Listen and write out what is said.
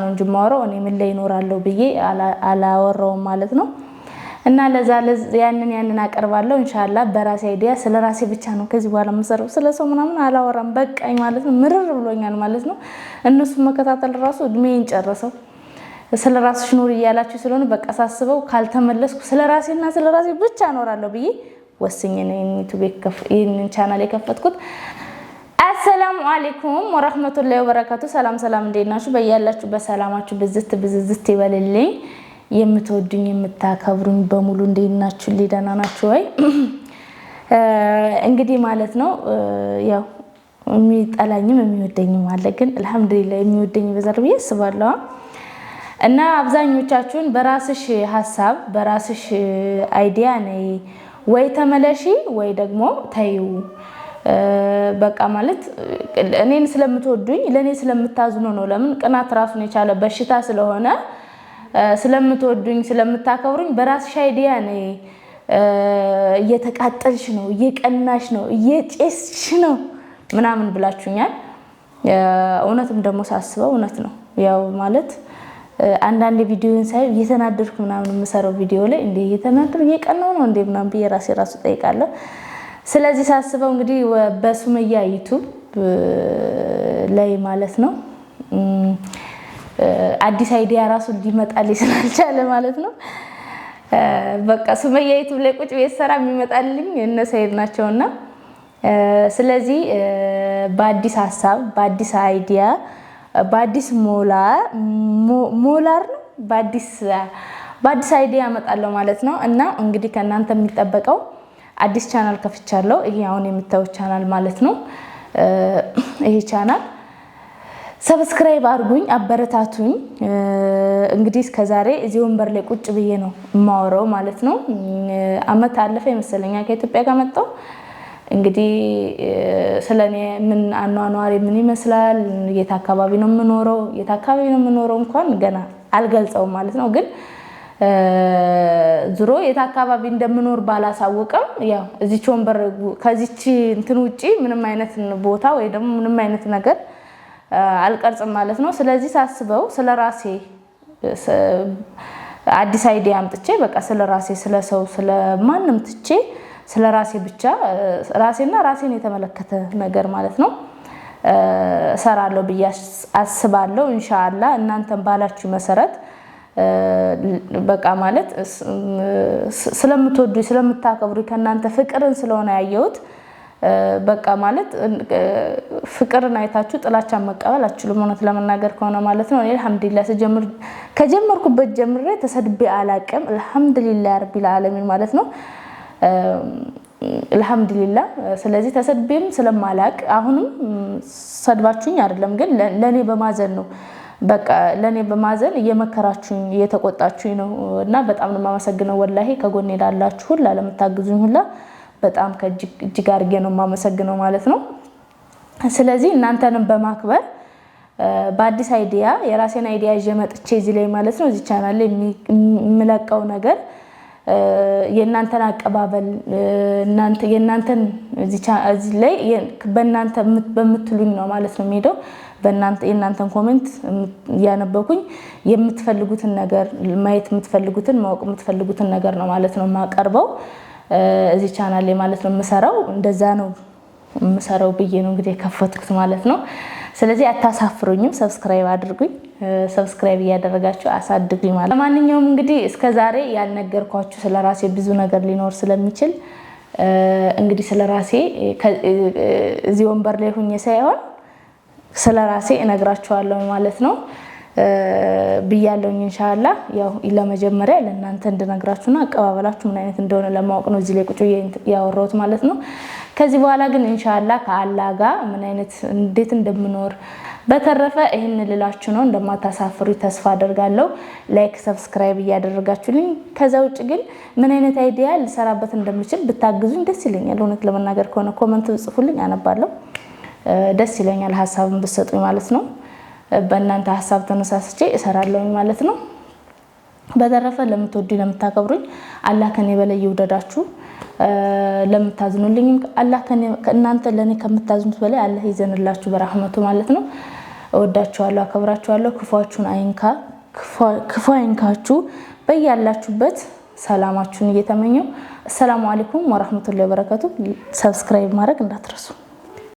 ነው እንጂ የማወራው እኔ ምን ላይ ይኖራለሁ ብዬ አላወራውም ማለት ነው። እና ለዛ ያንን ያንን አቀርባለሁ ኢንሻአላህ። በራሴ idea ስለ ራሴ ብቻ ነው ከዚህ በኋላ የምሰራው። ስለ ሰው ምናምን አላወራም፣ በቃኝ ማለት ነው። ምርር ብሎኛል ማለት ነው። እነሱን መከታተል ራሱ እድሜን ጨረሰው። ስለ ራስሽ ኑሪ እያላችሁ ስለሆነ በቃ ሳስበው ካልተመለስኩ ስለ ራሴና ስለ ራሴ ብቻ እኖራለሁ ብዬ ወስኜ ነው ይህንን ቻናል የከፈትኩት። አሰላሙ አሌይኩም ወረህመቱላሂ ወበረካቱ። ሰላም ሰላም፣ እንዴት ናችሁ? በያላችሁ በሰላማችሁ ብዝት ብዝዝት ይበልልኝ። የምትወዱኝ የምታከብሩኝ በሙሉ እንዴት ናችሁ? ደህና ናችሁ ወይ? እንግዲህ ማለት ነው ያው የሚጠላኝም የሚወደኝም አለ። ግን አልሐምዱሊላህ የሚወደኝ ይበዛል ብዬ አስባለሁ። እና አብዛኞቻችሁን በራስሽ ሀሳብ በራስሽ idea ነይ ወይ ተመለሺ ወይ ደግሞ ተይው በቃ ማለት እኔን ስለምትወዱኝ ለእኔ ስለምታዝኑ ነው። ለምን ቅናት ራሱን የቻለ በሽታ ስለሆነ ስለምትወዱኝ ስለምታከብሩኝ በራስሽ idea ነይ፣ እየተቃጠልሽ ነው፣ እየቀናሽ ነው፣ እየጨስሽ ነው ምናምን ብላችሁኛል። እውነትም ደግሞ ሳስበው እውነት ነው። ያው ማለት አንዳንድ ቪዲዮን ሳይ እየተናደድኩ ምናምን የምሰራው ቪዲዮ ላይ እንዴ እየተናደድኩ እየቀናው ነው እንዴ ምናምን ብዬ ራሴ ራሱ ጠይቃለሁ። ስለዚህ ሳስበው እንግዲህ በሱመያ ዩቱብ ላይ ማለት ነው አዲስ idea ራሱ ሊመጣልኝ ስላልቻለ ማለት ነው በቃ ሱመያ ዩቱብ ላይ ቁጭ ቤት ሰራ የሚመጣልኝ እነ ሰይድ ናቸውና፣ ስለዚህ በአዲስ ሀሳብ፣ በአዲስ idea፣ በአዲስ ሞራል ነው በአዲስ idea እመጣለሁ ማለት ነው። እና እንግዲህ ከእናንተ የሚጠበቀው አዲስ ቻናል ከፍቻለሁ። ይሄ አሁን የምታዩት ቻናል ማለት ነው። ይሄ ቻናል subscribe አድርጉኝ፣ አበረታቱኝ። እንግዲህ እስከዛሬ እዚህ ወንበር ላይ ቁጭ ብዬ ነው የማወራው ማለት ነው። አመት አለፈ ይመስለኛል ከኢትዮጵያ ጋር መጣሁ። እንግዲህ ስለ እኔ ምን አኗኗሪ ምን ይመስላል፣ የት አካባቢ ነው የምኖረው፣ የት አካባቢ ነው የምኖረው እንኳን ገና አልገልጸውም ማለት ነው። ግን ዙሮ የት አካባቢ እንደምኖር ባላሳውቅም ያው እዚች ወንበር ከዚች እንትን ውጪ ምንም አይነት ቦታ ወይ ደግሞ ምንም አይነት ነገር አልቀርጽም ማለት ነው። ስለዚህ ሳስበው ስለ ራሴ አዲስ idea አምጥቼ በቃ ስለ ራሴ፣ ስለ ሰው፣ ስለ ማንም ትቼ ስለ ራሴ ብቻ ራሴና ራሴን የተመለከተ ነገር ማለት ነው እሰራለሁ ብዬ አስባለሁ። ኢንሻአላህ እናንተን ባላችሁ መሰረት በቃ ማለት ስለምትወዱ ስለምታከብሩ ከእናንተ ፍቅርን ስለሆነ ያየሁት በቃ ማለት ፍቅርን አይታችሁ ጥላቻን መቀበል አትችሉም። እውነት ለመናገር ከሆነ ማለት ነው። እኔ አልሐምዱሊላህ ስጀምር ከጀመርኩበት ጀምሬ ተሰድቤ አላቅም። አልሐምዱሊላህ ረቢል ዓለሚን ማለት ነው። አልሐምዱሊላህ። ስለዚህ ተሰድቤም ስለማላቅ አሁንም ሰድባችሁኝ አይደለም፣ ግን ለእኔ በማዘን ነው። በቃ ለእኔ በማዘን እየመከራችሁኝ እየተቆጣችሁኝ ነው እና በጣም ነው የማመሰግነው። ወላሂ ከጎኔ ላላችሁ ሁላ ለምታግዙኝ ሁላ በጣም ከእጅግ አድርጌ ነው የማመሰግነው ማለት ነው። ስለዚህ እናንተንም በማክበር በአዲስ idea የራሴን idea ይዤ መጥቼ እዚህ ላይ ማለት ነው እዚህ ቻናል ላይ የምለቀው ነገር የእናንተን አቀባበል የእናንተን እዚህ ላይ በእናንተ በምትሉኝ ነው ማለት ነው የሚሄደው። የእናንተን comment እያነበኩኝ የምትፈልጉትን ነገር ማየት የምትፈልጉትን ማወቅ የምትፈልጉትን ነገር ነው ማለት ነው የማቀርበው እዚህ ቻናል ላይ ማለት ነው የምሰራው። እንደዛ ነው የምሰራው ብዬ ነው እንግዲህ የከፈትኩት ማለት ነው። ስለዚህ አታሳፍሩኝም፣ subscribe አድርጉኝ። Subscribe እያደረጋችሁ አሳድጉኝ ማለት ነው። ለማንኛውም እንግዲህ እስከ ዛሬ ያልነገርኳችሁ ስለ ራሴ ብዙ ነገር ሊኖር ስለሚችል እንግዲህ ስለ ራሴ እዚህ ወንበር ላይ ሁኜ ሳይሆን ስለ ራሴ እነግራችኋለሁ ማለት ነው ብያለሁኝ። ኢንሻአላህ ያው ለመጀመሪያ ለእናንተ እንድነግራችሁና አቀባበላችሁ ምን አይነት እንደሆነ ለማወቅ ነው እዚህ ላይ ቁጭ ያወራሁት ማለት ነው። ከዚህ በኋላ ግን ኢንሻአላህ ከአላህ ጋር ምን አይነት እንዴት እንደምኖር በተረፈ ይህን ልላችሁ ነው። እንደማታሳፍሩ ተስፋ አደርጋለሁ። Like፣ subscribe እያደረጋችሁልኝ። ከዛ ውጭ ግን ምን አይነት idea ልሰራበት እንደምችል ብታግዙኝ ደስ ይለኛል። እውነት ለመናገር ከሆነ comment ብጽፉልኝ አነባለሁ፣ ደስ ይለኛል። ሀሳብን ብትሰጡኝ ማለት ነው። በእናንተ ሀሳብ ተነሳስቼ እሰራለሁኝ ማለት ነው። በተረፈ ለምትወዱኝ ለምታከብሩኝ አላህ ከኔ በላይ ይውደዳችሁ። ለምታዝኑልኝም አላህ እናንተ ለእኔ ከምታዝኑት በላይ አላህ ይዘንላችሁ በረህመቱ ማለት ነው። እወዳችኋለሁ፣ አከብራችኋለሁ። ክፏችሁን አይንካ፣ ክፉ አይንካችሁ። በያላችሁበት ሰላማችሁን እየተመኘው አሰላሙ አለይኩም ወራህመቱላሂ ወበረካቱ። Subscribe ማድረግ እንዳትረሱ።